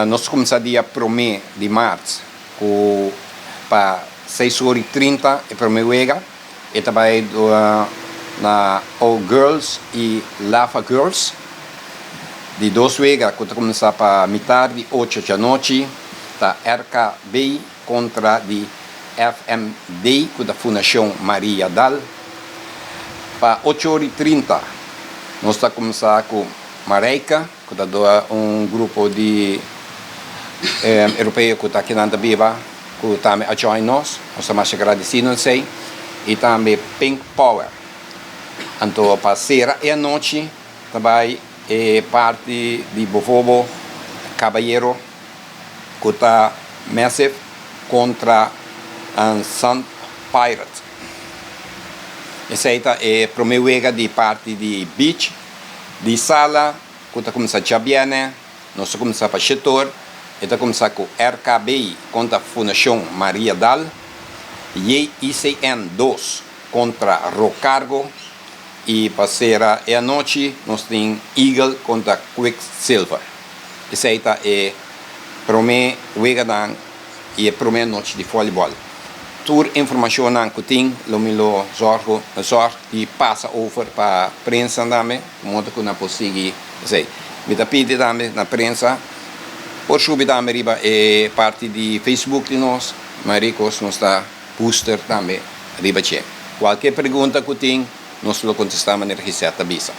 Nos ta kuminsá dia promé di mart ku pa 6:30 e promé wega. E ta bai na All Girls i Lava Girls. Di dos wega ku ta kuminsá pa mitar di ocho djanochi ta RKB kontra di FMD ku ta Fundashon Maria Dal. Pa 8:30 nos ta kuminsá ku Marijke ku ta un grupo di europeo ku ta akinan ta biba ku tambe a join nos. Nos ta masha gradesido esei. I tambe Pink Power. Anto pa sera e anochi ta bai e parti di Bovobo Caballero ku ta Massive kontra Sand Pirate. Esei ta e promé wega di parti di beach di sala ku ta kuminsá djabièrnè. Nos ta kuminsá pa 7:00. E ta kuminsá ku RKB kontra Fundashon Maria Dal, JICN 2 kontra Rocargo i pa sera e anochi nos tin Eagle kontra Quicksilver. Esei ta e promé weganan i e promé anochi di vòlibòl. Tur informashonnan ku tin lo mi lo zòrg zòrg di pasa over pa prensa tambe, modo ku nan por sigui esei. Mi ta pidi tambe na prensa por subi tambe riba e parti di Facebook di nos, Maricos nos ta booster tambe riba dje. Kualke pregunta ku tin nos lo kontestá manera Gisette ta bisa.